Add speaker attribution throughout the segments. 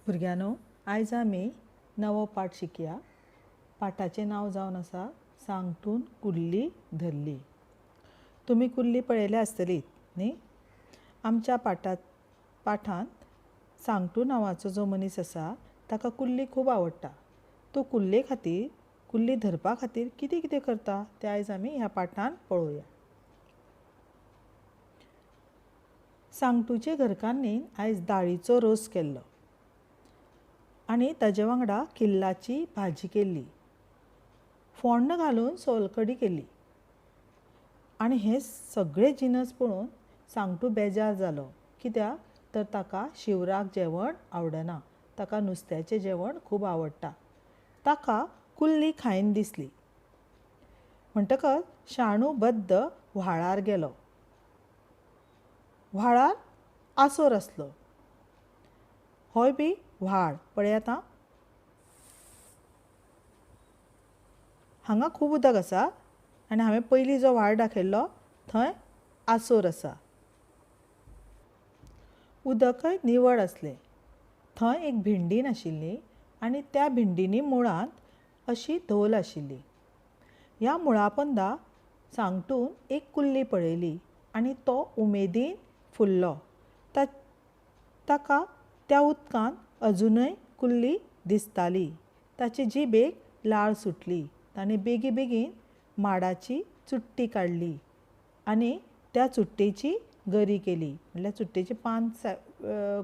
Speaker 1: भुरग्यांनो, आयज आमी नवो पाठ शिकया. पाठाचें नांव जावन आसा सांगटून कुल्ली धरली. तुमी कुल्ली पळयल्या आसतली न्ही. आमच्या पाठांत सांगटू नांवाचो जो मनीस आसा ताका कुल्ली खूब आवडटा. तो कुल्ले खातीर, कुल्ली धरपा खातीर कितें कितें करता तें आयज आमी ह्या पाठांत पळोवया. सांगटूचे घरकान्नीन आयज दाळीचो रोस केल्लो आनी ताजे वांगडा किल्लाची भाजी केल्ली, फोण्ण घालून सोलकडी केली. आनी हे सगळे जिनस पळोवन सांगटू बेजार जालो. कित्याक तर ताका शिवराक जेवण आवडना, ताका नुस्त्याचें जेवण खूब आवडटा. ताका कुल्ली खायन दिसली म्हणटकच शाणू बद्द व्हाळार गेलो. व्हाळार आसोर आसलो, होय बी व्हाळ पळयात. आं, हांगा खूब उदक आसा आनी हांवें पयलीं जो व्हाळ दाखयल्लो थंय आसोर आसा. उदकय निवळ आसलें. थंय एक भिंडीन आशिल्ली आनी त्या भिंडीनी मुळांत अशी धोल आशिल्ली. ह्या मुळापोंदा सांगटून एक कुल्ली पळयली आनी तो उमेदीन फुल्लो. ताका त्या उदकांत अजुनय कुल्ली दिसताली. ताची जिबेक लाळ सुटली. ताणें बेगी बेगीन माडाची चुट्टी काडली आनी त्या चुट्टेची गरी केली. म्हणल्यार चुट्टेचें पान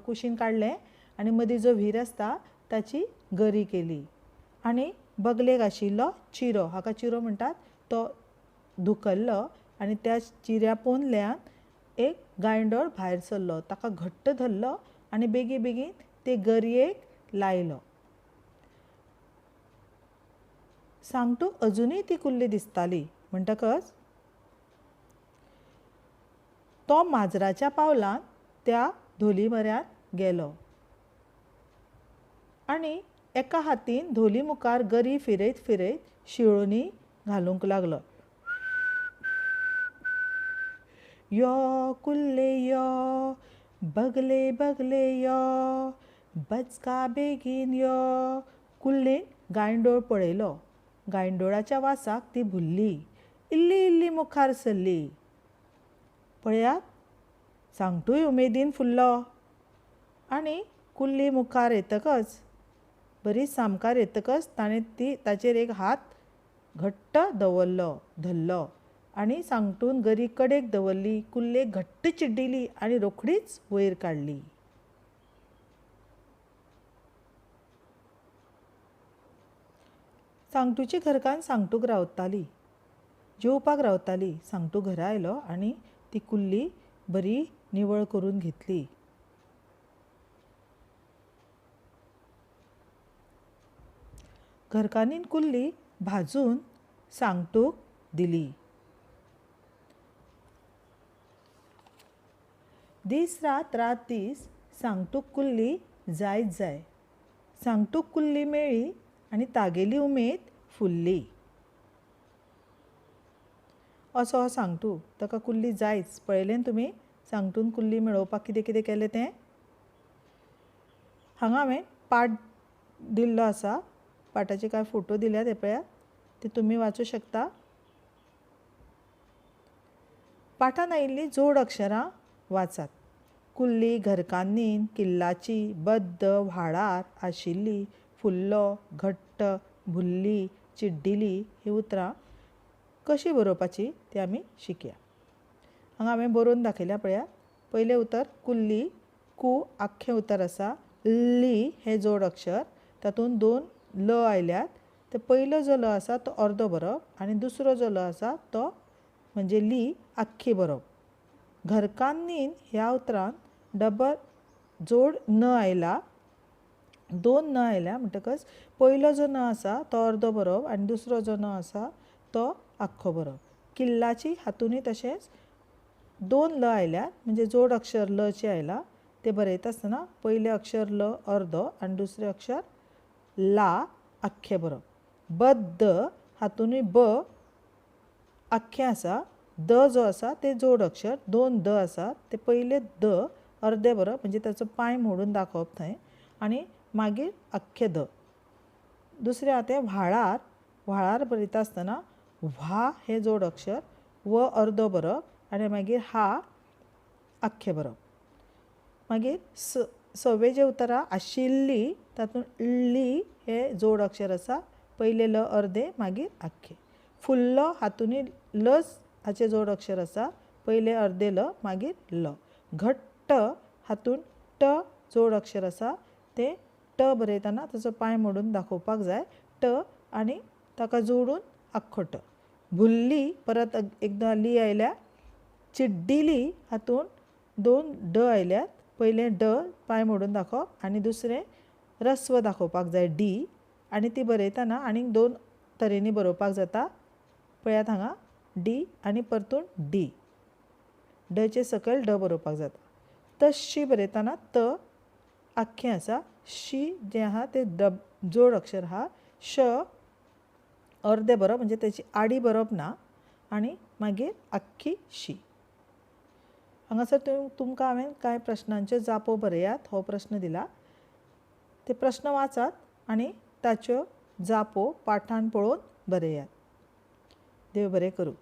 Speaker 1: कुशीन काडलें आनी मदीं जो व्हीर आसता ताची गरी केली. आनी बगलेक आशिल्लो चिरो, हाका चिरो म्हणटात, तो धुकल्लो आनी त्या चिऱ्या पोंदल्यान एक गांयडोळ भायर सरलो. ताका घट्ट धरलो आनी बेगी बेगीन ते गरयेक लायलो. सांगटूक अजुनूय ती कुल्ली दिसताली. म्हणटकच तो माजराच्या पावलान त्या धोली म्हऱ्यांत गेलो आनी एका हातीन धोली मुखार गरी फिरयत फिरयत शिळोणी घालूंक लागलो. यो कुल्ले यो, बगले बगले यो, बचका बेगीन यो. कुल्लेन गांयडोळ पळयलो. गांयडोळाच्या वासाक ती भुल्ली. इल्ली इल्ली मुखार सरली. पळयात, सांगटूय उमेदीन फुल्लो आनी कुल्ली मुखार येतकच, बरी सामकार येतकच ताणें ती ताचेर एक हात घट्ट दवरलो, धरलो आनी सांगटून गरी कडेक दवरली. कुल्लेक घट्ट चिड्डिली आनी रोखडीच वयर काडली. सांगटूची घरकान्न सांगटूक रावताली, जेवपाक रावताली. सांगटू घरा आयलो आनी ती कुल्ली बरी निवळ करून घेतली. घरकान्नीन कुल्ली भाजून सांगटूक दिली. दीस रात, रात दीस सांगटूक कुल्ली जायच जाय. सांगटूक कुल्ली मेळ्ळी आनी तागेली उमेद फुल्ली. असो हो सांगटू, ताका कुल्ली जायच. पळयलें तुमी सांगटून कुल्ली मेळोवपाक कितें कितें केलें तें. हांगा हांवें पाठ दिल्लो आसा, पाठाचे कांय फोटो दिल्यात हे पळयात, ते तुमी वाचूं शकता. पाठान आयिल्लीं जोड अक्षरां वाचात. कुल्ली, घरकान्नीन, किल्लाची, बद्द, व्हाळार आशिल्ली, फुल्लो, घट्ट, भुल्ली, चिड्डिली हीं उतरां कशीं बरोवपाची ती आमी शिकया. हांगा हांवें बरोवन दाखयल्या पळयात. पयलें उतर कुल्ली, कू आख्खें उतर आसा, ल्ली हें जोड अक्षर, तातूंत दोन ल आयल्यात. ते पयलो जो ल आसा तो अर्दो बरोवप आनी दुसरो जो ल आसा तो म्हणजे ली आख्खी बरोवप. घरकान्नीन ह्या उतरान डबल जोड न आयला, दोन न आयल्या म्हणटकच पयलो जो न आसा तो अर्दो बरोवप आनी दुसरो जो न आसा तो आख्खो बरोवप. किल्लाची हातूनय तशेंच दोन ल आयल्यात, म्हणजे जोड अक्षर लचें आयला. ते बरयता आसतना पयलें अक्षर ल अर्दो आनी दुसरें अक्षर ला आख्खें बरोवप. बद्द हातूनय ब आख्खें आसा, the जो आसा ते जोड अक्षर, दोन the आसा, ते पयले the अर्दे बरोवप म्हणजे ताचो पांय मोडून दाखोवप थंय आनी मागीर आख्खें the. दुसरें आहा तें व्हाळार. व्हाळार बरयता आसतना व्हा हें जोड अक्षर, व अर्दो बरप आनी मागीर हा आख्खें बरप. मागीर स सवें जें उतर आहा आशिल्ली, तातूंत ली हें जोड अक्षर आसा, पयलें ल अर्दें मागीर आख्खें. फुल्लो हातूनय लच हाचें जोड अक्षर आसा, पयलें अर्दें ल मागीर ल. घट्ट हातूंत ट जोड अक्षर आसा, तें ट बरयतना ताचो पांय मोडून दाखोवपाक जाय, ट आनी ताका जोडून आख्खो ट. भुल्ली परत एकदां ली आयल्या. चिड्डिली हातूंत दोन ड आयल्यात, पयलें ड पांय मोडून दाखोवप आनी दुसरें रस्व दाखोवपाक जाय डी, आनी ती बरयतना आनीक दोन तरेनी बरोवपाक जाता. पळयात हांगा डी आनी परतून डी, डचे सकयल ड बरोवपाक जाता. तशी बरयतना त आख्खें आसा, शी जें आहा तें डब जोड अक्षर आहा, श अर्दें बरोवप म्हणजे तेची आडी बरोवप ना आनी मागीर आख्खी शी. हांगासर तुमकां हांवें कांय प्रश्नांच्यो जापो बरयात हो प्रस्न दिला, ते प्रस्न वाचात आनी ताच्यो जापो पाठान पळोवन बरयात. देव बरें करूं.